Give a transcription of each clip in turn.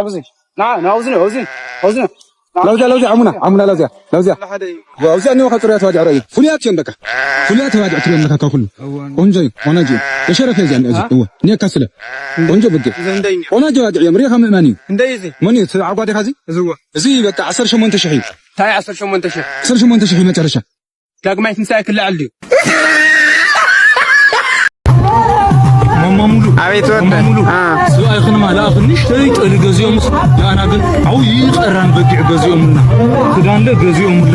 ኣብዚ ና ና ኣብዚ ነው ኣብዚ ኣብዚ ነው። ላውዚያ ላውዚያ ኣሙና ኣሙና ላውዚያ ላውዚያ ላውዚያ ነው ከጥሩ ያተዋጅ አረይ ሁሊያት ቸን በቃ ሁሊያት ተዋጅ ትሪም ለካ ከኩል ቆንጆ ቆናጆ የሸረፈ ዚያ ነው እዚ እወ ኔ ካስለ ቆንጆ ብጌ ቆናጆ ዋጅ የምሪ ከምእመኒ እንደይዚ መን ተዓጓዲ ካዚ እዝወ እዚ በቃ ዓሰርተ ሸሞንተ ሺሕ እዩ። እንታይ ዓሰርተ ሸሞንተ ሺሕ? ዓሰርተ ሸሞንተ ሺሕ መጨረሻ። ዳግማይ ትንሳኤ ክልዓል ድዩ? ማማ ሙሉ። ኣቤት ወደ። ማማ ሙሉ። አ። ሰብኣይ ክንማ ለኣኽ ንእሽተይ ጠሊ ገዚኦምስ፣ ለኣና ግን ዓብዪ ቀራን በጊዕ ገዚኦምልና። ክዳንለ ገዚኦምለ።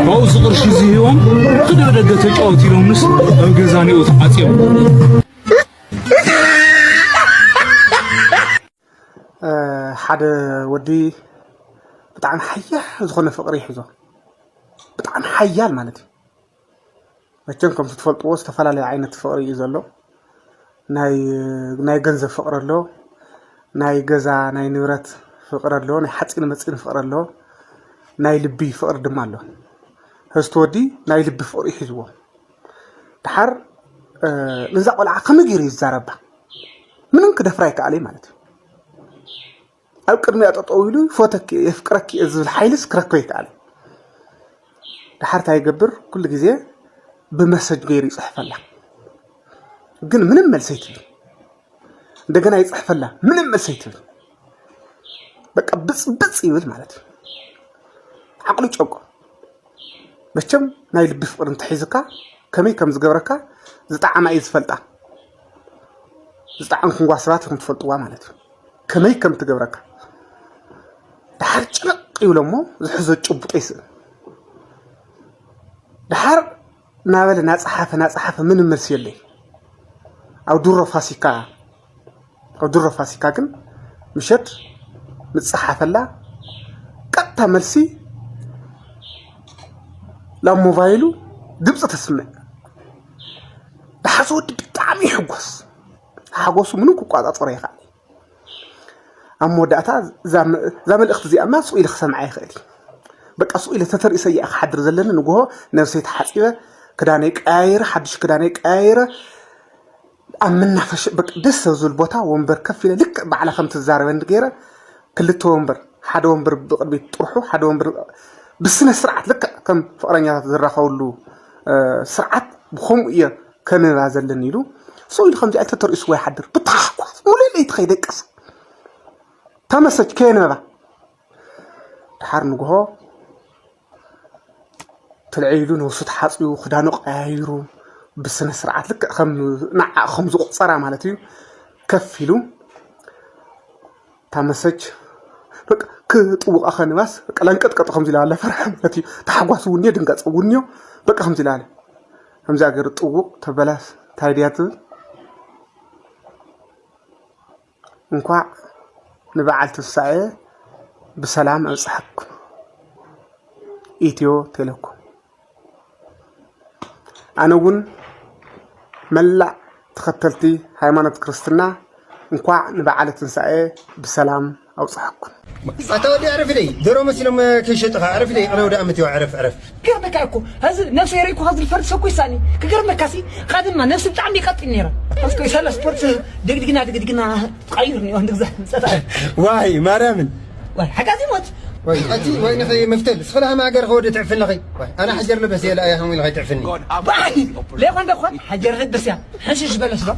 ብኣኡ ዝቕርሺ ዝህቦም፣ ክደ ደገ ተጫወት ኢሎምንስ፣ ኣብ ገዛ ኔኡ ተዓጽዮም። እ፣ ሓደ ወዲ ብጣዕሚ ሓያል ዝኾነ ፍቕሪ ይሕዞ። ብጣዕሚ ሓያል ማለት እዩ። መቸም ከምቲ ትፈልጥዎ ዝተፈላለየ ዓይነት ፍቕሪ እዩ ዘሎ። ናይ፣ ናይ ገንዘብ ፍቕሪ ኣሎ፣ ናይ ገዛ ናይ ንብረት ፍቕሪ ኣሎ፣ ናይ ሓፂን መፂን ፍቕሪ ኣሎ፣ ናይ ልቢ ፍቕሪ ድማ ኣሎ። ህዝቲ ወዲ ናይ ልቢ ፍቕሪ እዩ ሒዝዎ። ደሓር፣ እ፣ ንዛ ቆልዓ ከመይ ገይሩ እዩ ዝዛረባ? ምንም ክደፍራ ኣይከኣለ ማለት እዩ። ኣብ ቅድሚኣ ጠጠው ኢሉ ይፈተኪ፣ የፍቅረኪ እየ ዝብል ሓይልስ ክረክብ ኣይከኣለ። ደሓር እንታይ ይገብር? ኩሉ ግዜ ብመሰጅ ገይሩ ይጽሕፈላ። ግን ምንም መልሲ ኣይትብል። እንደገና ይጽሕፈላ፣ ምንም መልሲ ኣይትብል። በቃ ብጽ ብጽ ይብል ማለት እዩ። ዓቕሉ ጨንቆ። መቸም ናይ ልቢ ፍቕሪ እንተሒዝካ ከመይ ከም ዝገብረካ ዝጠዓማ እዩ ዝፈልጣ። ዝጠዓምኩምዋ ሰባት ኢኹም ትፈልጥዋ ማለት እዩ። ከመይ ከም ትገብረካ። ደሓር ጭንቕ ይብሎ እሞ ዝሕዞ ጭቡጦ ይስእን። ደሓር እናበለ እናጸሓፈ እናጸሓፈ ምንም መልሲ የለይ። ኣብ ድሮ ፋሲካ፣ ኣብ ድሮ ፋሲካ ግን ምሸት ምጽሓፈላ ቀጥታ መልሲ ናብ ሞባይሉ ድምፂ ተስምዕ። ደሓር እዚ ወዲ ብጣዕሚ ይሕጎስ። ሓጎሱ ምንም ክቋጻጸሮ ይኽእል። ኣብ መወዳእታ እዛ መ-፣ እዛ መልእኽቲ እዚኣ እማ ስቕ ኢለ ክሰምዓ ይኽእል እዩ። በቃ ስቕ ኢለ ተተርእሰ እያ ክሓድር ዘለኒ። ንግሆ ነብሰይ ተሓጺበ፣ ክዳነይ ቀያይረ፣ ሓድሽ ክዳነይ ቀያይረ፣ ኣብ መናፈሻ በቃ ደስ ኣብ ዝብል ቦታ ወንበር ከፍ ኢለ ልክዕ ባዕላ ከም ትዛረበኒ ገይረ፣ ክልተ ወንበር፣ ሓደ ወንበር ብቕድሚት ጥርሑ፣ ሓደ ወንበር ብስነ ስርዓት ልክዕ ከም ፍቕረኛታት ዝራኸብሉ፣ እ፣ ስርዓት ብኸምኡ እየ ከንብባ ዘለኒ ኢሉ ስቕ ኢሉ ከምዚኣ ተተርእስዎ ይሓድር። ብታሕጓስ ሙሉእ ለይቲ ከይደቀሰ። ተመሰች ከየንበባ። ደሓር ንግሆ ትልዒ ኢሉ ነብሱ ተሓፅዩ፣ ክዳኑ ቀያይሩ፣ ብስነ ስርዓት ልክዕ ከም ንዓ ከም ዝቑፀራ ማለት እዩ። ከፍ ኢሉ እታ መሰጅ በቃ ክጥውቓ ከንባስ በቃ ለንቀጥቀጡ ከምዚ ኢላ ኣለ። ፈርሐ ማለት እዩ። ታሕጓስ እውን እኒኦ፣ ድንጋፀ እውን እኒኦ። በቃ ከምዚ ኢላ ኣለ። ከምዚኣ ገይሩ ጥውቕ ተበላስ እንታይ ድያ ትብል? እንኳዕ ንበዓል ትንሳኤ ብሰላም ኣብፀሐኩም። ኢትዮ ቴሌኮም። ኣነ እውን መላእ ተኸተልቲ ሃይማኖት ክርስትና እንኳዕ ንበዓለ ትንሳኤ ብሰላም ኣውፅሐኩም። ኣታ ወዲ ዕረፍለይ፣ ደሮ መሲሎም ከይሸጡኻ፣ ዕረፍለይ፣ ቅነ ወደ ኣመት ይዋ፣ ዕረፍ፣ ዕረፍ። ገርመካ እኮ፣ ሀዚ ነፍሲ ሄረ እኮ ሀዚ ልፈርድ ሰኩ ይሳኒ። ክገርመካ ሲ፣ ቀድማ ነፍሲ ብጣዕሚ ይቀጥል ነይራ። እስከ ሰለ ስፖርት ደግድግና፣ ደግድግና ትቐይር ነው፣ አንድ ግዛ ምጸታ። ዋይ፣ ማርያምን። ዋይ፣ ሓጋዚ ሞት። ዋይ፣ ኣቲ፣ ዋይ፣ ንኸይ መፍተል፣ ስኽላ ሃማ ሃገር ኸወደ ትዕፍል ንኸይ። ዋይ፣ ኣና ሓጀር ልበስ የለ፣ ኣያ ሃሙ ኢልኸይ ትዕፍልኒ። ባይ፣ ለይኾን ደኾን፣ ሓጀር ልበስ እያ። ሕሽሽ በለስ ዶ?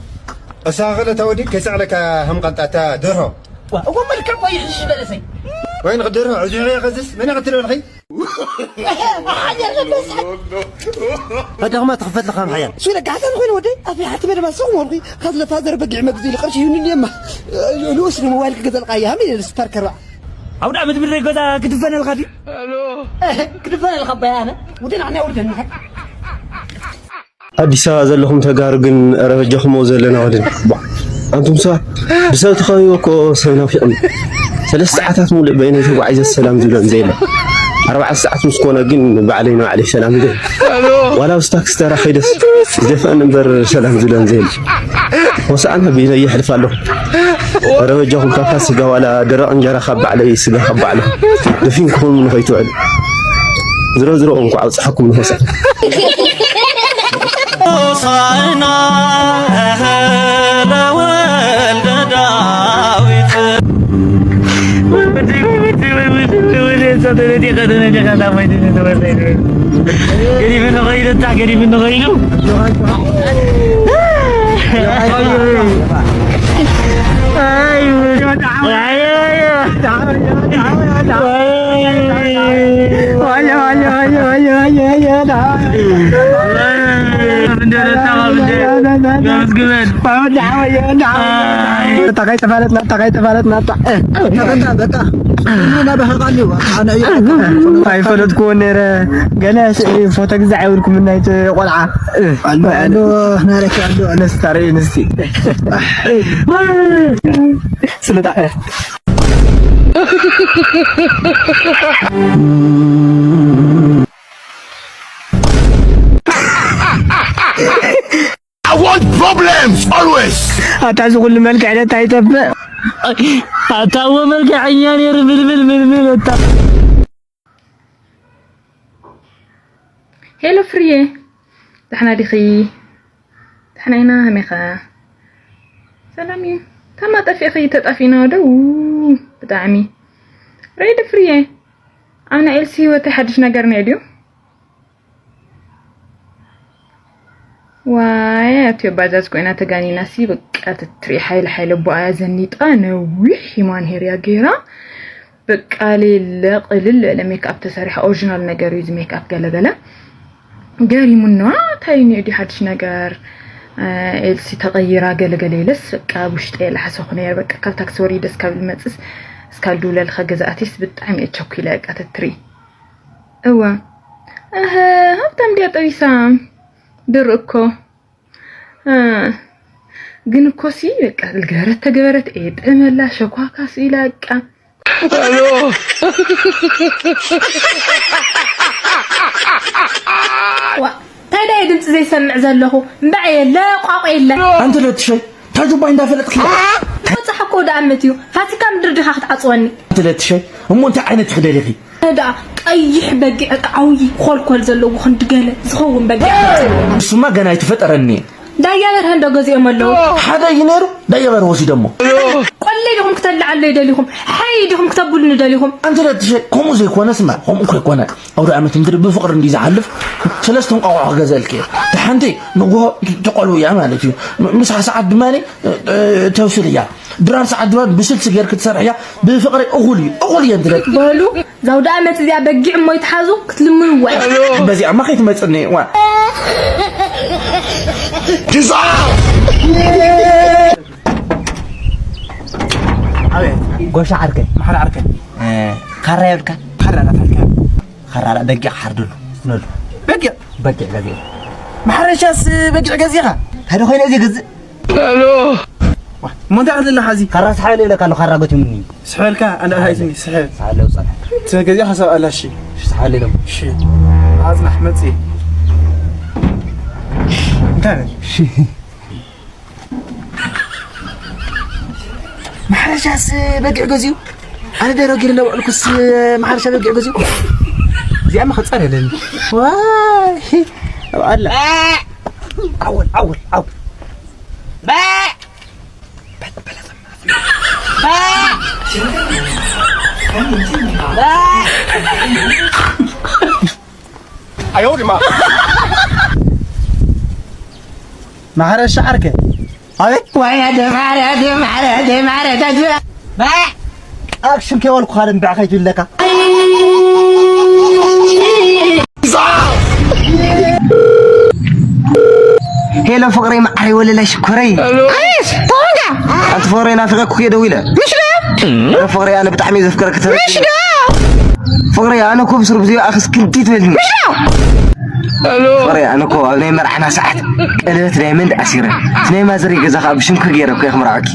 እሳ ኸለ ተወዲ ከይሰዕለካ ሃምቃልጣ እታ ደርሆ። ዋ፣ እኮ መልክዕ እኮ ይሕሽ በለሰይ። ወይ ንኽደርሆ፣ ዕዙ ኸይ ኸዝስ፣ መን ኸትደርኸይ? ሓያል ዘሎ ስሓቅ። ኣዳኽማ ትኽፈት ለኻ ምሓያል። ሱለ ጋሕተን ኾይነ ወደይ፣ ኣፍ ሓቲ መደማ ሰው ሞልኺ፣ ኻዝ ለፋዘር በጊዕ መግዚ ኢሉ ቅርሺ ይሁንኒ እማ። ንኡስ ንሞባይል ክገዘልካ እያ፣ ሃም ኢለ ስፓርከር በዓ። ኣብ ዳእ ምድሪ ገዛ ክድፈነልካ ድዩ? ክድፈነልካ ኣባይ ኣነ፣ ውደን ኣነ ውደን። ኣዲስ ኣበባ ዘለኹም ተጋሩ ግን፣ ኧረ በጃኹም ኣብኡ ዘለና ወደን። ቧ፣ ኣንቱም ሰባት፣ ብሰብ ተኸቢቡ እኮ ሰብ ናፊቕኒ። ሰለስተ ሰዓታት ሙሉእ በይነይ ተጓዒዘ ሰላም ዝብለኒ ዘየለ። ኣርባዕተ ሰዓት ምስ ኮነ ግን ባዕለይ ንባዕለይ ሰላም ይብል። ዋላ ምስ ታክሲ ተራ ከይደስ ዝደፍአኒ እምበር ሰላም ዝብለኒ ዘየለ። ሆሳዕና በይነይ የሕልፍ ኣለኹ። ኧረ በጃኹም ካብ ፋሲካ ዋላ ደረቕ እንጀራ ካብ ባዕለይ ስጋ ካብ ባዕለይ ደፊንኩኹም ንኸይትውዕሉ። ዝሮ ዝሮ እንኳዕ ኣብፀሐኩም ንሆሳዕና። ሆሳዕና ለወልደ ዳዊት። ገዲፍኒ ኸይዱ፣ ገዲፍኒ ኸይዱ። ኣይፈለጥኩዎን ነይረ። ገለ ፎቶ ግዛዕ የብልኩም ናይቲ ቆልዓ። ነስታሪ ንስቲ ስለጣ I want problems always. ኣታ እዚ ኩሉ መልክዕ ነታ ይጠፍእ። ኣታ እወ መልክዐኛ ነይሩ ምልምል ምልምል ኣታ። ሄሎ ፍርዬ፣ ደሕና ዲኺ? ደሕና ኢና። ከመይ ኸ? ሰላም እዩ። ታማ ጠፊእኺ? ተጣፊእና ዶ? ብጣዕሚ። ሬዲ ፍርዬ፣ ኣብ ናይ ኤልሲ ህይወተይ ሓድሽ ነገር እኒኦ ድዩ? ዋይ ኣትዮ ባጃጅ ኮይና ተጋኒናሲ በቃ ትትሪ ሓይለ ሓይለ ቦኣያ ዘኒጣ ነዊሕ ሂማን ሄርያ ገይራ በቃ ሌለ ቅልል ለለ ሜክኣፕ ተሰሪሓ ኦሪጂናል ነገር እዩ እዚ ሜክኣፕ ገለገለ ገሪሙና እንታይ እዩ ኒኡ ድዩ ሓድሽ ነገር ኤልሲ ተቐይራ ገለገለ ኢለስ በቃ ኣብ ውሽጠ የለሓሰኹ ነይረ በቃ ካብ ታክሲ ወሪደ እስካብ ልመፅስ እስካብ ልድውለልኸ ገዛእቲስ ብጣዕሚ እየ ቸኩለ በቃ ትትሪ እወ እህ ሃብታም ድያ ጠቢሳ ድር እኮ እ፣ ግን እኮ ሲ በቃ ዝገበረት ተገበረት እየ ጥዕመላ ሸኳካ ስኢላ በቃ ዋ እንታይ ዳየ ድምፂ ዘይሰምዕ ዘለኹ እምበዐ የለ ቋቋ የለ ኣንቲ ለትሸይ ታጁባይ እንዳፈለጥኪ ወፃሕ እኮ ደኣመት እዩ ፋሲካ ምድሪ ድኻ ክትዓፅወኒ ኣንቲ ለትሸይ እሞ እንታይ ዓይነት ትኽደሊኺ ደኣ ቀይሕ በጊዕ እቲ ዓብዪ ኾልኮል ዘለዎ ክንዲ ገለ ዝኸውን በጊዕ። ንሱማ ገና ኣይተፈጠረን እኒኤ። ዳያ በርሀ እንዶ ገዚኦም ኣለዉ። ሓደ እዩ ነይሩ ዳያ በርሀ ወሲዶሞ። ቆለይ ዲኹም ክተልዓለዩ ደሊኹም ሓይ ዲኹም ክተብሉኒ ደሊኹም። ኣንቲ ለትሸ ከምኡ ዘይኮነ ስማ ከምኡ እኮ ኣይኮነ ኣውደ ዓመት ምድሪ ብፍቕሪ እንድዩ ዝሓልፍ ሰለስተ እንቋቑሖ ክገዝአልኪ እየ። እታ ሓንቲ ንግሆ ትቆልው እያ ማለት እዩ። ምሳሕ ሰዓት ድማ ተብስል እያ። ድራር ሰዓት ድባብ ብስልሲ ጌርኪ ትሰርሕያ ብፍቕሪ እኹል እዩ እኹል እየ እንትለኪ። በሉ እዛ ኣውደኣመት እዚኣ በጊዕ እሞ ይትሓዙ ክትልምንዋ እያ። በዚኣማ ከይትመፅኒ እዋ። ኣቤት ጎሻ ዓርከይ ማሓር ዓርከይ ካራ የብልካ ካራ ናታልካ ካራ በጊዕ ክሓርደሉ ነሉ በጊዕ በጊዕ ገዚአ ማሕረሻስ በጊዕ ገዚኻ እንታይ ዶ ኮይነ ዝገዝእ ሄሎ እሞ እንታይ ክትልለ ሓዚ ካራ ስሓበለ ይብለካ ኣሎ ካራ ገቲሙኒ ስሕበልካ ኣንዳ ሃይትኒ ስሕብ ስሓበለ ውፃእ ትገዚኣ ሓሳብ ኣላ እሺ ስሓበለ ኢሎም እሺ ኣፅናሕ መፅእ እንታይ በል ማሕረሻስ በጊዕ ገዚኡ ኣነ ደሮ ጊር እንዳውዕልኩስ ማሕረሻ በጊዕ ገዚኡ እዚኣማ ክፀር የለኒ ዋይ ኣላ ዓወል ዓወል ዓወል ማሕረሻ ዓርከ ኣቤት ዋይ ኣደ ማሕረ ኣደ ማሕረ ኣደ ማሕረ ኣደ ኣክሽን ከይበልኩ ካልእ እምብዕ ከይትብለካ ሄሎ ፍቕረይ መዓረይ ወለላይ ሽኮረይ ኣንቲ ፍቕረይ ናፊቐኩ እየ ደዊለ ፍቕረይ ኣነ ብጣዕሚ እየ ዘፍቅረኪ ተረዲእኒ ፍቕረይ ኣነ እኮ ብስሩ ብዘይኣኽስ ክንዲ ትበልኒ ፍቕረይ ኣነ እኮ ኣብ ናይ መርዓና ሰዓት ቀለበት ዳይመንድ ኣሲረ እቲ ናይ ማዘረይ ገዛ ከዓ ብሽምኪ ገይረ እኮ እየ ክምርዓወኪ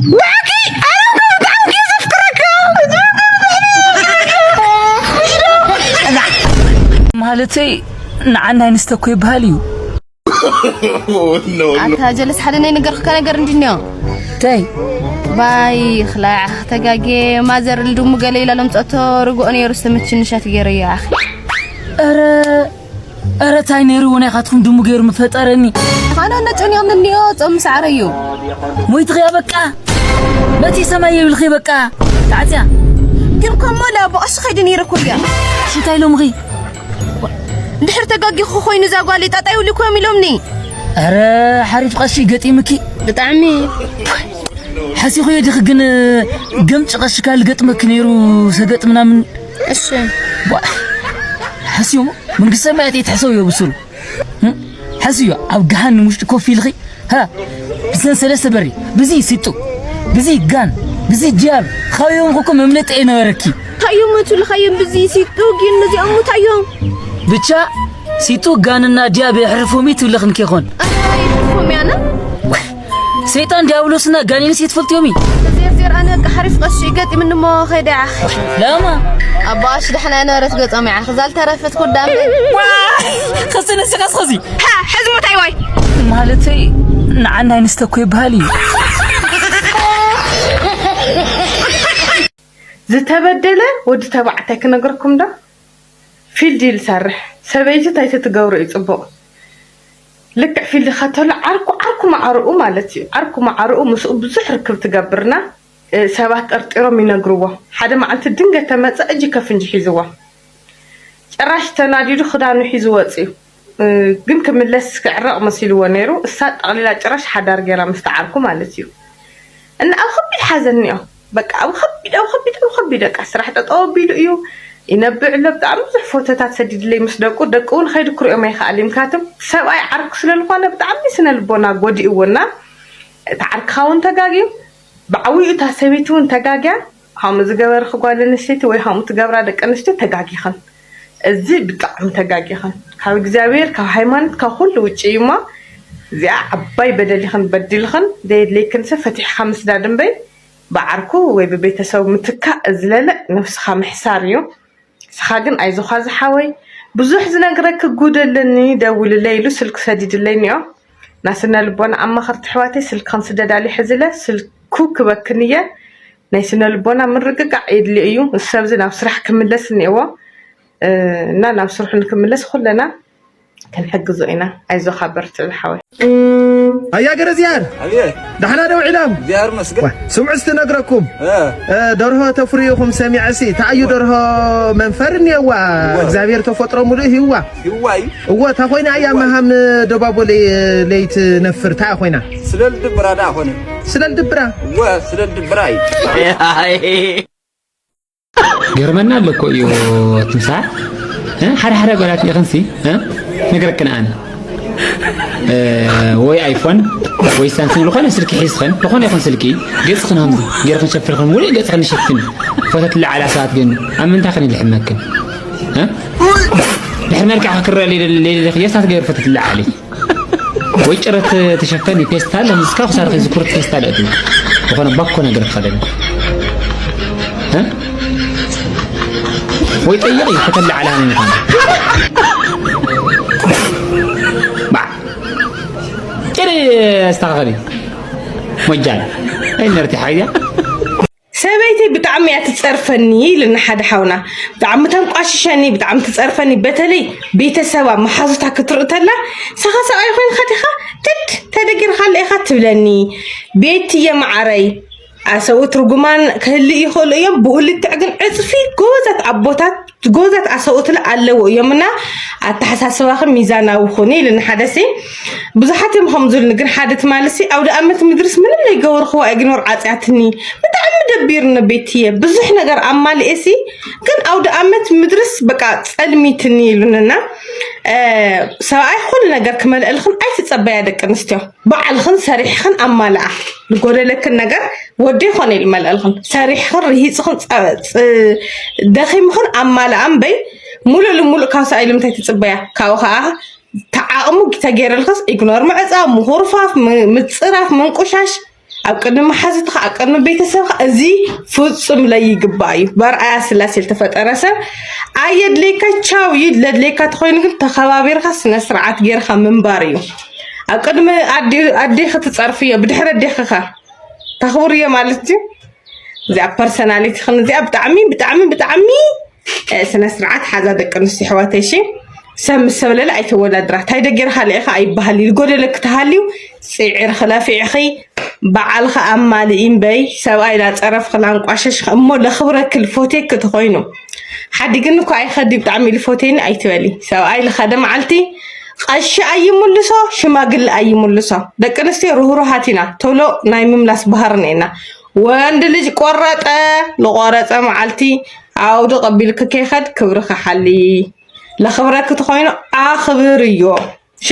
ማለተይ ንዓና ኣይንስተ እኮ ይበሃል እዩ ኣታ ጀለስ ሓደ ናይ ነገርካ ነገር እንድንዮ ታይ ባይ ክላዕ ተጋጌ ማዘር ልድሙ ገለ ኢላ ለምፀቶ ርግኦ ነይሩ ስተምችንሻት ገይረዮ ኣኺ ኧረ ኧረ ታይ ነይሩ ናይኻትኩም ድሙ ገይሩ ምፈጠረኒ ኣነ ነጨንዮም እንዮ ፆም ምስ ዓረዩ ሞይትኽያ በቃ በቲ ሰማይ የብልኺ በቃ ታዕፅያ ኣቦ ቀሺ ከይዲ ነይረ እኮ እያ። እንታይ ኢሎምኺ? እንድሕር ተጋጊኹ ኮይኑ እዛ ጓለይ ጣጣ ይብሉ እኮ እዮም ኢሎምኒ። ኧረ ሓሪፍ ቀሺ ገጢምኪ። ብጣዕሚ። ሓሲኹዮ ዲኺ ግን ገምጭ ቀሺ ካልእ ገጥመኪ ነይሩ ሰገጥ ምናምን። እሺ። ቧ፣ ሓስዮም መንግስተ ሰማያት እየ ትሕሰብዮ ብስሩ። እም? ሓስዮ ኣብ ገሃንም ውሽጢ ኮፍ ኢልኺ፣ ሃ፣ ብዘን ሰለስተ በሪ፣ ብዚ ሲጡ፣ ብዚ ጋን፣ ብዚ ዲያብ፣ ካዮም እኮ መምለጢ ኣይነበረኪ። ታዮም እቱ ልኻዮም ብዚ ሲጡ ግን ነዚኦም ሙታዮም። ብቻ ሲጡ ጋንና ዲያብ የሕርፎም እዩ ትብልኽን ኬኾን። ኣይ፣ የሕርፎም ያነ። ሰይጣን ዲያብሎስና ጋኔንስ የትፈልጥዮም እዩ። ዜርዜር ኣነ በቃ ሓሪፍ ቀሺ ገጢምኒ እሞ ከይደ ይዓኽ። ለማ ኣባሽ ደሕና ነበረት ገጾም ይዓኽ። እዛ ልተረፈት ኩዳም። ኸዚ ንስኻስ ኸዚ። ሃ፣ ሕዚ ሞታይ ዋይ። ማለተይ ንዓና ኣይንስተኮ ይበሃል እዩ። ዝተበደለ ወዲ ተባዕታይ ክነግረኩም ዶ? ፊልድ እዩ ዝሰርሕ። ሰበይቲ እንታይ ትትገብሮ እዩ ጽቡቕ። ልክዕ ፊልድ ከተሎ ዓርኩ፣ ዓርኩ ማዕርኡ ማለት እዩ። ዓርኩ ማዕርኡ ምስኡ ብዙሕ ርክብ ትገብርና፣ እ፣ ሰባት ጠርጢሮም ይነግርዎ። ሓደ መዓልቲ ድንገት ተመጸ፣ እጅ ከፍንጂ ሒዝዎ። ጭራሽ ተናዲዱ ክዳኑ ሒዙ ወጺኡ። እ፣ ግን ክምለስ ክዕረቕ መሲልዎ ነይሩ። እሳ ጠቕሊላ ጭራሽ ሓዳር ገይራ ምስቲ ዓርኩ ማለት እዩ። እና ኣብ ከቢድ ሓዘን እኒኦ። በቃ ኣብ ከቢድ፣ ኣብ ከቢድ፣ ኣብ ከቢድ በቃ ስራሕ ጠጠው ኣቢሉ እዩ። ይነብዕ ኣሎ። ብጣዕሚ ብዙሕ ፎቶታት ሰዲድለይ ምስ ደቁ። ደቁ እውን ከይዱ ክሪኦም ኣይከኣል እዩ። ምክንያቱም ሰብኣይ ዓርኩ ስለ ዝኾነ ብጣዕሚ ስነ ልቦና ጎዲእዎ እና እቲ ዓርክኻ እውን ተጋግዩ፣ ብዓብይኡ እታ ሰበይቲ እውን ተጋግያ። ከምኡ ዝገበርኺ ጓል ኣንስተይቲ ወይ ከምኡ ትገብራ ደቂ ኣንስትዮ ተጋጊኽን። እዚ ብጣዕሚ ተጋጊኽን። ካብ እግዚኣብሔር፣ ካብ ሃይማኖት፣ ካብ ኩሉ ውጭ እዩ እሞ እዚኣ ዓባይ በደል ኢኽን በዲልኽን። ዘየድለይክን ሰብ ፈቲሕኻ ምስዳድ እምበይ ብዓርኩ ወይ ብቤተሰቡ ምትካእ ዝለለ ነብስኻ ምሕሳር እዩ። ንስኻ ግን ኣይዞኻ ዝሓወይ፣ ብዙሕ ዝነግረኪ ጉድ ኣለኒ፣ ደውልለይ ኢሉ ስልኪ ሰዲድለይ እኒኦ። ናስነ ልቦና ኣማኸርቲ ኣሕዋተይ ስልክኽን ስደዳሊ ሕዝለ፣ ስልኩ ክበክን እየ። ናይ ስነ ልቦና ምርግጋዕ የድልዮ እዩ። እዚ ሰብ እዚ ናብ ስራሕ ክምለስ እኒኦዎ፣ እ፣ እና ናብ ስርሑ ንክምለስ ኩለና ክንሕግዞ ኢና። ኣይዞኻ በርትዕ ዝሓወይ። ኣያ ገረ ዝያር፣ ኣቤት። ዳሕና ዶ ውዒሎም? እግዚኣብሔር ይመስገን። ዋ፣ ስምዑ እስቲ ነግረኩም። እ። እ፣ ደርሆ ተፍርዩ ኢኹም ሰሚዐ ሲ፣ እንታይ እዩ ደርሆ መንፈር እኒአዋ? እወ። እግዚኣብሔር ተፈጥሮ ሙሉእ ሂዋ። ሂዋ እዩ። እወ፣ እታ ኮይና እያ እወ። መሃም ደባቦ ለይ-፣ ለይትነፍር፣ እንታይ ኮይና? ስለ ልድብራ ደኣ ኮነ። ስለ ልድብራ? እወ፣ ስለ ልድብራ እዩ። ገርመና ኣሎ እኮ እዩ ትምሳሕ። እ? ሓደ ሓደ ጓላት ኢኽንሲ፣ እ? ነገረክን ኣነ። እ፣ ወይ ኣይፎን፣ ወይ ሳምሰንግ፣ ዝኾነ ስልኪ ሒዝኽን፣ ዝኾነ ይኹን ስልኪ፣ ገጽኽን ከምዚ ገይርኽን ሸፊንክን፣ ሙሉእ ገጽኽን ንሸፍን። ፎቶ ትለዓላ ሰባት ግን ኣብ ምንታይ ኽን ይልሕመክን? እ? ድሕሪ መልክዕኺ ክረአ ለይደሊ፣ ለይደሊ፣ የሳት ገይሩ ፎቶ ትለዓሊ። ወይ ጭረት ተሸፈኒ ፌስታል፣ እስካብ ክሳድኺ ዝኩርት ፌስታል እትዩ። ዝኾነ ባኮ ነገር ትኸደኒ። እ? ወይ ጠይቂ፣ ከተለዓላ ነው ምዃኑ። ባ። ጭሪ ኣስተኻኸሊ። ሞጃል። ኣይነርቲ ሓይያ። ሰበይተይ ብጣዕሚ እያ ትጸርፈኒ ኢሉና ሓደ ሓውና። ብጣዕሚ ተንቋሽሸኒ፣ ብጣዕሚ ትጸርፈኒ። በተለይ ቤተሰባ መሓዙታ ክትርኢ ተላ፣ "ንስኻ ሰብኣይ ኮይንካ ዲኻ? ትድ ተደጊርካ ኣሎ ኢኻ?" ትብለኒ። ቤትየ መዓረይ፣ ኣሰብኡት ርጉማን ክህልዩ ይኽእሉ እዮም። ብኡ ልክዕ ግን ዕጽፊ ጎበዛት ኣቦታት፣ ጎበዛት ኣሰብኡትለ ኣለዉ እዮም። እና ኣተሓሳስባኺ ሚዛናዊ ኩኒ ኢሉኒ ሓደ ሲ። ብዙሓት እዮም ከምኡ ዝብሉኒ፣ ግን ሓደ ትማሊ ሲ፣ "ኣውደ ኣመት ምድርስ ምንም ዘይገበርክዋ ኢግኖር ዓጽያትኒ። ብጣዕሚ ደቢሩኒ ቤትየ። ብዙሕ ነገር ኣማሊኤ ሲ፣ ግን ኣውደ ኣመት ምድርስ በቃ ጸልሚትኒ" ኢሉንና። እ፣ ሰብኣይ ኩሉ ነገር ክመልአልኽን ኣይትጸበያ ደቂ ኣንስትዮ። ባዕልኽን ሰሪሕኽን ኣማልኣ። ዝጎደለክን ነገር ወዲ ይኾነ ኢሉ መልአልኽን። ሰሪሕኽን ርሂጽኽን ጸ-፣ ጽ-፣ ደኺምኽን ኣማልኣ እምበይ፣ ሙሉእ ልሙሉእ ካብ ሰብኣይ ልምንታይ ትጽበያ? ካብኡ ኸኣ ተዓቕሙ ተገይረልክስ ኢግኖር ምዕጻው፣ ምኹርፋፍ፣ ም-፣ ምጽራፍ፣ ምንቁሻሽ፣ ኣብ ቅድሚ መሓዙትኻ፣ ኣብ ቅድሚ ቤተሰብኻ፣ እዚ ፍጹም ለይግባእ እዩ። በርኣያ ስላሴ ዝተፈጠረ ሰብ ኣየድልየካ፣ ቻው እዩ። ለድልየካ ተኾይኑ ግን ተኸባቢርካ ስነ ስርዓት ጌርካ ምንባር እዩ። ኣብ ቅድሚ ኣዲ-፣ ኣዴኺ ትጸርፍዮ፣ ብድሕሪ ኣዴኺ ኸ ተኽብርዮ ማለት እዩ። እዚኣ ፐርሰናሊቲ ኽን እዚኣ ብጣዕሚ፣ ብጣዕሚ፣ ብጣዕሚ፣ እ፣ ስነ ስርዓት ሓዛ ደቂ ኣንስትዮ ኣሕዋተይ፣ እሺ? ሰብ ምስ ሰብ ለለ ኣይተወዳድራ። እንታይ ደጊርካ ልኢኻ ኣይበሃል እዩ። ዝጎደለኪ ተሃልዩ ጽዒርኺ ለፊዕኺ በዓልኺ ኣማልኢ እምበይ፣ ሰብኣይ ላጸረፍኺ ላንቋሸሽኺ እሞ ለኽብረኪ ልፎቴኪ ተኾይኑ። ሓዲግኒ እኮ ኣይኸዲ ብጣዕሚ ልፎቴኒ ኣይትበሊ። ሰብኣይ ልኸደ መዓልቲ ቀሺ ኣይምልሶ፣ ሽማግለ ኣይምልሶ። ደቂ ኣንስትዮ ርህሩሃት ኢና፣ ቶሎ ናይ ምምላስ ባህሪ እኒኤና። ወንድ ልጅ ቆረጠ፣ ልቆረጸ መዓልቲ ኣውዲ ቀቢልኪ ከይኸድ ክብርኺ ሓሊ። ለኽብረኪ ተኾይኑ ኣኽብርዮ። እሺ?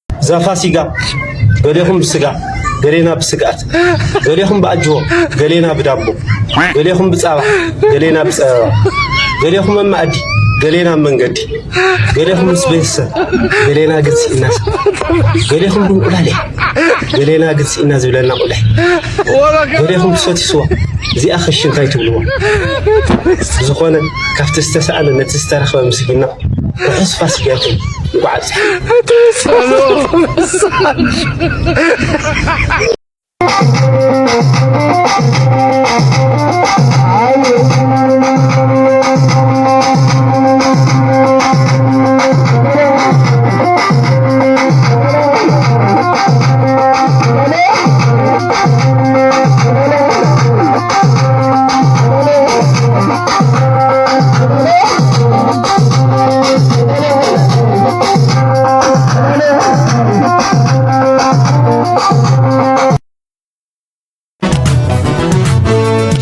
እዛ ፋሲጋ፣ ገሌኹም ብስጋ፣ ገሌና ብስግኣት፣ ገሌኹም ብኣጅቦ፣ ገሌና ብዳቦ፣ ገሌኹም ብጻባ፣ ገሌና ብጸበባ፣ ገሌኹም ኣብ መኣዲ፣ ገሌና ኣብ መንገዲ፣ ገሌኹም ምስ ቤተሰብ፣ ገሌና ግን ስኢና ሰብ፣ ገሌኹም ብእንቁላሊሕ፣ ገሌና ግን ስኢና ዝብለና ቁልሕ፣ ገሌኹም ትሰትዩ ስዋ፣ እዚኣ ኸሺ እንታይ ትብልዋ? ብዝኾነ፣ ካብቲ ዝተሰኣነ ነቲ ዝተረኽበ ምስጊና፣ ርሑስ ፋሲጋ ይኹን። እንኳዕ ኣብጽሓ።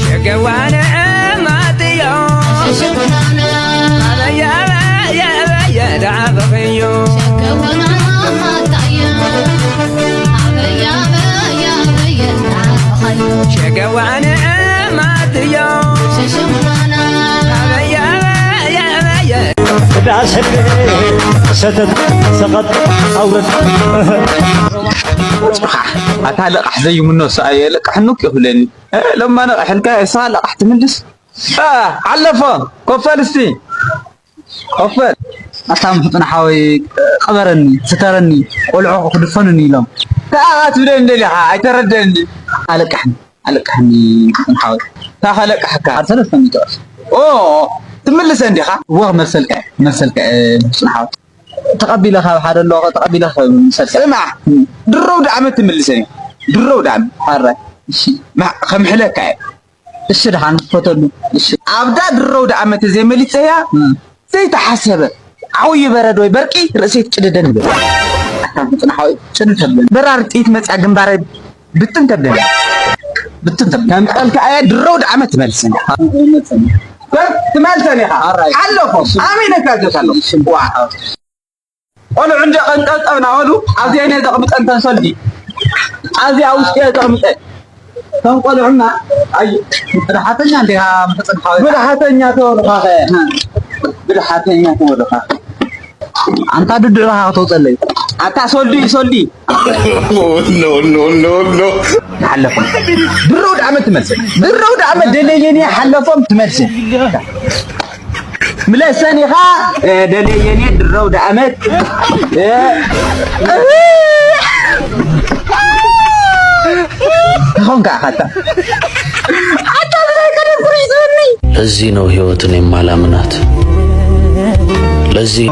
ሸገዋነ ማጥዮ ኣበየ ኣበየ ኣበየ ዳዕበኽዮ ሸገዋነ ማጥዮ ኣበየ ኣበየ ኣበየ ዳስ ሰተት ሰቐጥ ኣውረድ ኣታ ለቃሕ ዘይምኖ ሰኣየ ለቃሕ ኑቅ ይብለኒ። እ፣ ለማ ነቃሕ ኢልካ እሳ ለቃሕ ትምልስ። እ፣ ሓለፎ፣ ኮፈል እስቲ። ኮፈል። ኣታ ምሕጽና ሓወይ፣ ቅበረኒ፣ ስተረኒ፣ ቆልዑ ክድፈኑኒ ኢሎም። ከኣ ትብለኒ ደሊኻ፣ ኣይተረደኒ። ኣለቃሕኒ፣ ኣለቃሕኒ፣ ምሕጽና ሓወይ። እታ ከለቃሕካ። ሓደ ሰለስተ ሚእቲ ቅርሺ። ኦ፣ ትምልሰ እንዲኻ? እወ፣ መልሰልካ፣ መልሰልካ፣ ምሕጽና ሓወይ። ተቐቢለ ካብ ሓደ ኣለዎ፣ ተቐቢለ ካብ ምሰልካ። ስማዕ፣ ድሮ ኣውደ ዓመት ትምልሰኒ። ድሮ ኣውደ ዓመት። ኣራይ። እሺ። ማ-፣ ከምሕለካ እየ። እሺ፣ ደሓን ክፈተሉ። እሺ። ኣብዳ ድሮ ኣውደ ዓመት ዘይመሊጸያ፣ እም። ዘይተሓሰበ ዓውዪ በረዶ ወይ በርቂ ርእሰይ ትጭድደኒ በል። ኣታ ምጽናሓዊ ጭዱ ተብለኒ። በራሪ ጥይት መጽያ ግንባረይ ብትን ተብለኒ። ብትን ተብለኒ። ከምጠልካ እየ ድሮ ኣውደ ዓመት ትመልሰኒ። ትመልሰኒ ኢኻ። ኣራይ። ሓለፎ። እሺ። ኣሚነካ ዘሳለኹ። እሺ። ዋ። ቆልዑ እንደ ቀንጠብጠብና በሉ፣ ኣብዚኣ እየ ዘቕምጠን ተን ሰልዲ። ኣብዚኣ ውሽጢ እየ ዘቕምጠን። እቶም ቆልዑና፣ ኣይ፣ ብድሓተኛ እንዲኻ ምሕጽን ሓወይ። ብድሓተኛ ተበሉኻ ኸ? ብድሓተኛ ተበሉኻ። ኣንታ ድድዕኻ ከተውጸለይ። ኣታ ሰልዲ፣ ሰልዲ። ኖ፣ ኖ፣ ኖ፣ ኖ። ሓለፎም። ድሮ ኣውደ ዓመት ትመልሰ። ድሮ ኣውደ ዓመት ደለየኒ ሓለፎም ትመልሰ። ምለሰኒ ኢኻ፣ እ፣ ደለየኒ ድሮ ኣውደ ዓመት። እ፣ ተኾንካ ኢኻ ኣታ። ኣታ ብዘይ ቀደም ቁሪጽ ዝብኒ። ለዚህ ነው ህይወትን የማላምናት። ለዚህ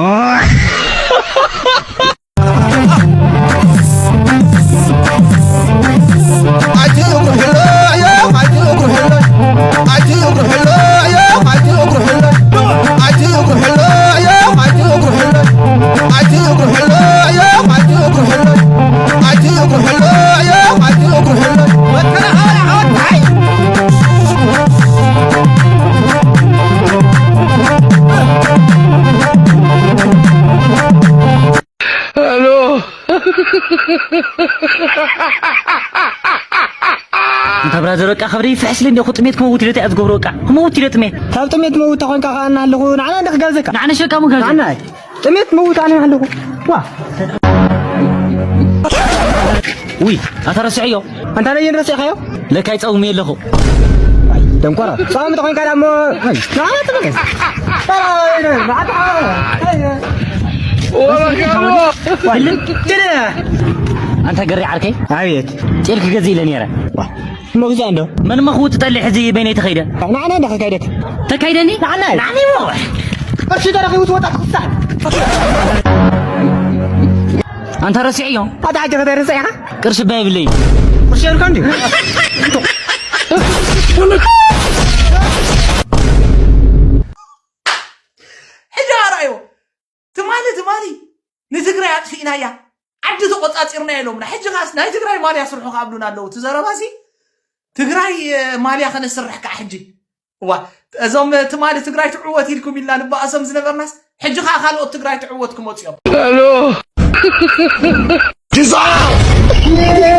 ኣንታ ብራዘር፣ በቃ ከብደይ ይፍሕስለይ እንዲኹ፣ ጥሜት ክመውት ኢለ እንታይ እየ ዝገብሮ? በቃ ክመውት ኢለ ጥሜት። ካብ ጥሜት መውት ተኾንካ ከኣ ኣና ኣለኹ፣ ንዓና እንደ ክጋብዘካ። ንዓነ ሸቃ ምጋብዘ። ንዓና ጥሜት መውት ኣነ ኣለኹ። ዋ። ውይ፣ ኣታ ረስዐዮ። ኣንታ ነየን ረሲዕካዮ? ለካ ይጸውም እየ ኣለኹ። ደንቆሮ። ጻውም ተኾንካ ደኣ እሞ፣ ንዓና ተመለስ። ንዓና ተመለስ። ወበካሎ። ዋይ፣ ደደ። ኣንታ ገሪ ዓርከይ፣ ኣቤት። ጤል ክገዝእ ኢለ ነይረ። ዋ፣ መግዛእ እንዶ። መን መኽውጥ ጠሊ ሕዚ በይነይ ተኸይደ? ንዓና እንዳ ከካይደት። ተካይደኒ? ንዓና እዩ። ንዓና እዩ። ቅርሺ ተረኺቡ ትወጣ ክስታ። ኣንታ ረሲዕዮ? ኣታ ዓጀ ከተርሰ ኢኻ? ቅርሺ ባይ ብለይ። ቅርሺ የልካ እንዲ? ሕጂ ኣርኣዮ። ትማሊ፣ ትማሊ ንትግራይ ኣጥፊእናያ፣ ዓዲ ተቆጻጺርና ኢሎምና። ሕጂ ኻስ ናይ ትግራይ ማልያ ስርሑ ክኣብሉና ኣለዉ። እቲ ዘረባሲ ትግራይ፣ እ፣ ማልያ ከነስርሕ ከዓ ሕጂ። እዋ፣ እዞም ትማሊ ትግራይ ትዕወት ኢልኩም ኢልና ንበኣሶም ዝነበርናስ፣ ሕጂ ከዓ ካልኦት ትግራይ ትዕወት ክመጹ እዮም። ሄሎ።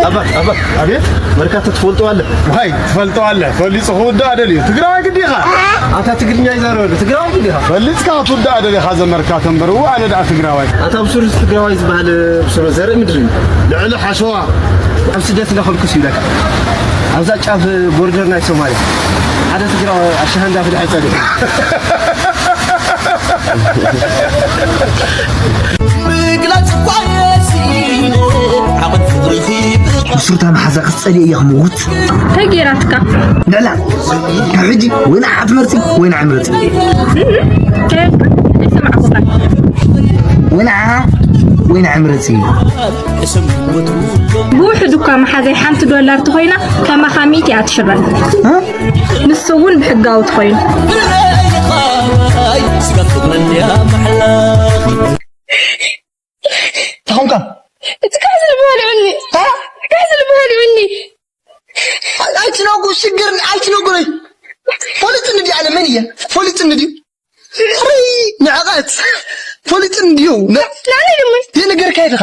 ኣባ፣ ኣባ፣ ኣቤት፣ መርካቶ ትፈልጦ ኣለ? ዋይ፣ ትፈልጦ ኣለ? ፈሊጹ ክውዳእ ደልዩ። ትግራዋይ ግዲ ኢኻ? ኣታ ትግርኛ ይዛረብ ኣሎ። ትግራዋይ ግዲ ኢኻ? ፈሊጽካ ክትውዳእ ደሊኻ ዘመርካቶ እምበር፣ እዋ፣ ኣነ ደኣ ትግራዋይ። ኣታ ብሱሩስ ትግራዋይ ዝበሃል ብሱሩ ዘርኢ ምድሪ እዩ። ልዕሊ ሓሸዋ ኣብ ስደት እንዳኸድኩስ ይብለካ። ኣብዛ ጫፍ ቦርደር ናይ ሶማልያ ሓደ ትግራዋይ ኣሸሃ እንዳፍልሐ ጸኒሑ። ምግላጽ እኳ የሲነ ዓቕን ፍቕርኺ ብሱርታ መሓዛ ክትጸልዮ እየ ክምውት። እንታይ ገይራትካ? ንዕላ ካብ ሕጂ ወይ ንዓ ትመርጺ ወይ ንዓ ምረጺ። እንታይ? ኣይሰማዕኩኻን። ወይ ንዓ ወይ ንዓ ምረጺ። ብውሕዱ እኳ መሓዘይ ሓንቲ ዶላር ተኾይና ከማኻ ሚእቲ እያ ትሽረፍ። እ? ንሱ እውን ብሕጋዊ ተኾይኑ። ስጋ ፍቕረን እያ መሓላ። ተኾንካ? እቲ ካሕሲ ልቢ በሊዑኒ። እ? እቲ ካሕሲ ልቢ በሊዑኒ። ኣይትነጉ፣ ሽግር ኣይትነጉ። ፈሊጥኒ ድዩ ኣነ መን እየ? ፈሊጥኒ ድዩ? ርይ ንዕቐት። ፈሊጥኒ ድዩ? ን-፣ ንዓኒ ድማ። የነገርካዮ ድኻ?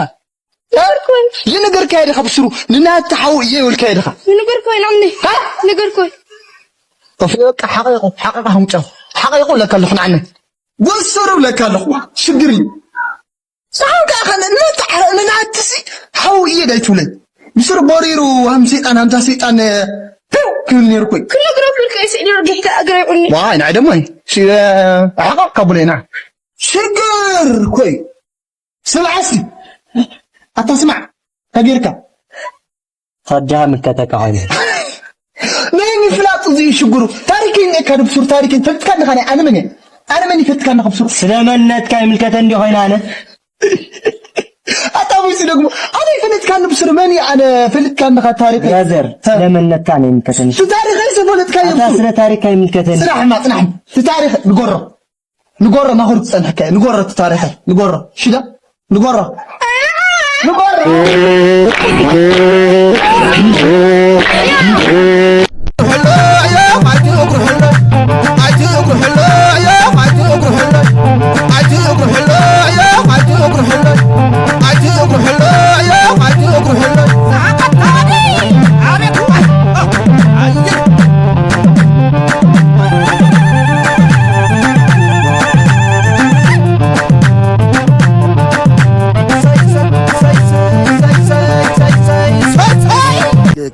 ንገርኩ። የነገርካዮ ድኻ ብስሩ? ንናታ ሓው እየ ይበልካዮ ድኻ? ንገርኩ፣ ንዓኒ። ሃ? ንገርኩ። ኦፍ፣ በቃ ሓቂቑ፣ ሓቂቑ ሃምጫው። ሓቂቑ ለካ ኣለኹ ንዓኒ። ወሰሩ ለካ ኣለኹ። ሽግር እዩ። ንዓን ከኣ ከነ ንመተዓረ-፣ ንናትሲ ሓው እየ ዳይትብለይ። ብስሩ ቦሪሩ ሃም ሰይጣን፣ ሃምታ ሰይጣን፣ እ፣ ፒው ክብል ነይሩ ኮይ። ክነግረኩልካ እየ ስእሊ ጌታ እግረ ይቑኒ። ዋይ፣ ንዓይ ደሞ እየ። ሲ-፣ እ፣ ኣሕቓቕ ካቡለይና። ሽግር ኮይ። ስምዓሲ። ኣታ ስማዕ። ተጌርካ። ከጃ ምልከተካ ኮይኑ። ናይ ምፍላጥ እዚ እዩ ሽግሩ። ታሪከይ እኒኤካ ድብሱር ታሪከይ ፈልጥካ እንዲኻ ናይ ኣነ መን እየ? ኣነ መን ይፈልጥካ እንዲኻ ብሱር? ስለ መንነትካ ይምልከተ እንዲ ኮይነ ኣነ። ኣታ ሙሲ ደግሞ ኣነ ይፈልጥካ እንዲ ብሱር መን እየ ኣነ ፈልጥካ እንዲኻ ታሪከይ? ብራዘር፣ ሀ። ስለ መንነትካ ነው ይምልከተኒ። እቲ ታሪከይ ዝፈልጥካ ኣታ ይብሱር። ስለ ታሪከ ይምልከተኒ። ጽናሕማ፣ ጽናሕ። እቲ ታሪክ ንገሮ። ንገሮ ናኹር ዝጸንሐካ፣ ንገሮ እቲ ታሪኸ፣ ንገሮ። ሽዳ፣ ንገሮ። ንገሮ።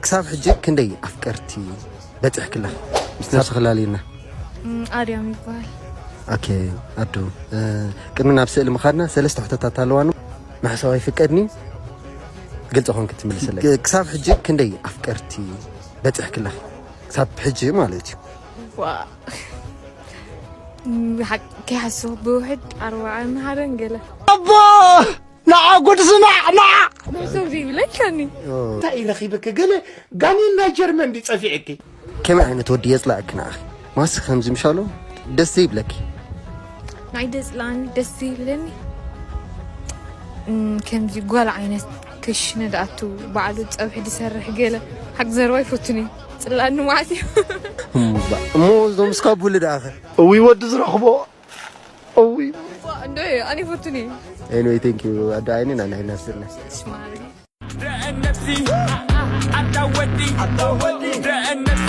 ክሳብ ሕጂ ክንደይ ኣፍቀርቲ በፂሕክላ? ምስ ነብስኺ ላልየና። እም፣ ኣርያም ይበሃል። ኦኬ፣ ኣዱ፣ እ፣ ቅድሚ ናብ ስእሊ ምኻድና ሰለስተ ሕቶታት ኣለዋኒ። ምሕሳው ኣይፍቀድን እዩ። ግልፂ ኮንክ ትምልሰለይ። ክ-፣ ክሳብ ሕጂ ክንደይ ኣፍቀርቲ በፂሕክላ? ክሳብ ሕጂ ማለት እዩ። ዋ። እም፣ ሓቂ ከይሓስብ ብውሕድ ኣርባዓን ሓደን ገለ። ኣቦ! ንዓ ጉድ ስማዕ፣ ንዓ! ምሕሳው ዘይብለካኒ። እንታይ ረኺብኪ? ገለ ጋኔን ናይ ጀርመን ድዩ ጸፊዕኪ? ከመይ ዓይነት ወዲ የጽላእኪ ንዓኺ? ማስክ ከምዚ ምሻሎ ደስ ዘይብለኪ? ናይ ደጽላኒ ደስ ዘይብለኒ፣ እም፣ ከምዚ ጓል ዓይነት ክሽነ ድኣቱ ባዕሉ ጸብሒ ድሰርሕ ገለ ሓቂ ዘረባ ይፈቱን እዩ። ጽላኒ መዓት እዩ። እምባ፣ እሞ እዞም እስካብ ውልድ ኣኸ? እዊ ወዲ ዝረኽቦ እውይ። እንዶ ኣነ ይፈቱኒ። Anyway, thank you. ኣደ ዓይኒ ና ናይ ናስርና። ደእነሲ ኣታ ወዲ ደእነሲ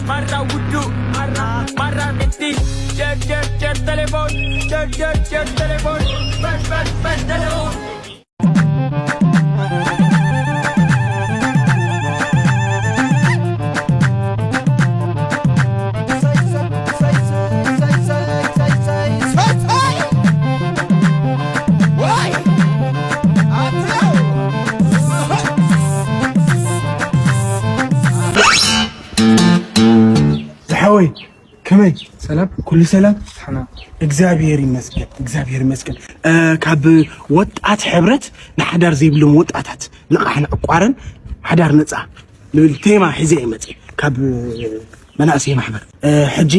ማራ ውዱ ማራ ማራ ቤቲ ጀር ጀር ጀር ቴሌፎን ጀር ጀር ጀር ቴሌፎን በል በል በል ቴሌፎን። ከመይ? ሰላም? ኩሉ ሰላም? ሓና። እግዚኣብሔር ይመስገን፣ እግዚኣብሔር ይመስገን። እ፣ ካብ ወጣት ሕብረት ንሓዳር ዘይብሎም ወጣታት ንቓሕን ዕቋርን ሓዳር ነጻ ልብል ቴማ ሒዘ እየ መጽእ ካብ መናእሰይ ማሕበር። እ፣ ሕጂ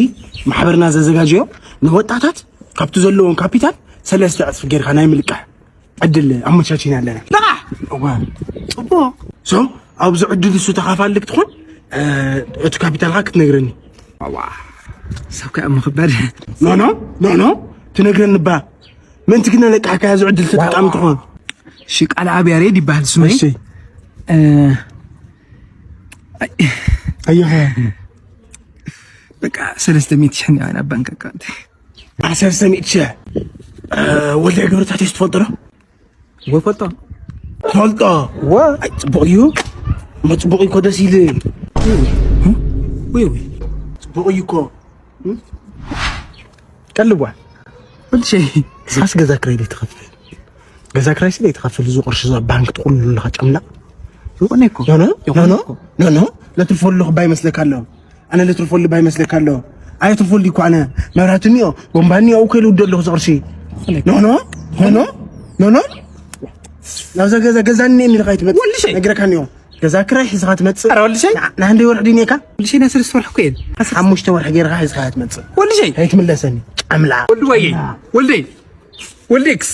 ማሕበርና ዘዘጋጀዮ ንወጣታት ካብቲ ዘለዎም ካፒታል ሰለስተ ዕጽፊ ጌርካ ናይ ምልቃሕ ዕድል ኣመቻቺና ኣለና። ደኣ እዋ፣ ጽቡቕ። ሶ ኣብዚ ዕድል እሱ ተኻፋሊ ክትኾን፣ እ፣ እቲ ካፒታልካ ክትነግረኒ። ኣዋ፣ ሰብ ከኣ ምኽባድ። ኖ፣ ኖ፣ ኖ፣ ኖ፣ ትነግረኒ እባ። ምእንቲ ክነለቃሕካ እዚ ዕድል ተጠቃሚ ትኾን። እሺ፣ ቃል ኣብ ያሬድ ይበሃል ስመይ። እሺ። እ፣ ኣይ፣ ኣየኸ? በቃ ሰለስተ ሚእቲ ሽሕ እኒኣ ናብ ባንክ ኣካውንት። ዓ፣ ሰለስተ ሚእቲ ሽሕ። እ፣ ወልዳይ ገብረታቴዎስ ትፈልጦ ዶ? እወ፣ ፈልጦ። ትፈልጦ? እወ። ኣይ፣ ጽቡቕ እዩ። እሞ ጽቡቕ እዩ እኮ፣ ደስ ኢሉ። ወይ፣ ወይ። ጽቡቕ እዩ እኮ። ቀልቧ። ወዲ ሸይ። ንስኻስ ገዛ ክራይ ዘይትኸፍል? ገዛ ክራይ ስለ ዘይትኸፍል፣ እዚ ቅርሺ እዛ ባንክ ትቑልሉ ኣለኻ ጨምላቕ። ይቑነ እኮ። ኖ፣ ኖ፣ ይቑነ ኖ፣ ኖ፣ እኮ። ኖ፣ ኖ። ለትርፎ ኣለኹ እባ ይመስለካ ኣሎ። ኣነ ለትርፎ እባ ይመስለካ ኣሎ። ኣየትርፎ እኮ ኣነ። መብራህቲ እኒኦ፣ ቦምባ እኒኦ፣ እኮ ኢሉ ውደ ኣለኹ እዚ ቅርሺ። ይቑነ እኮ። ኖ፣ ኖ፣ ኖ፣ ኖ፣ ኖ። ናብዛ ገዛ፣ ገዛ እኒኤ ኢልካ ኣይትመጽእ። ወዲ ሸይ። ነግረካ እኒኦ። ገዛ ክራይ ሒዝኻ ትመጽእ። ኧረ ወዲ ሸይ። ና-፣ ንሓንደይ ወርሒ ድዩ እኒኤካ? ወዲ ሸይ፣ ናይ ሰለስተ ወርሒ እኮ እየን። ሓሙሽተ ወርሒ ጌርካ ሒዝኻ እያ ትመጽእ። ወዲ ሸይ። ኣይትምለሰኒ። ጨምላቕ። ወዲ ወየይ። ጨምላቕ። ወልደይ። ወልዴክስ።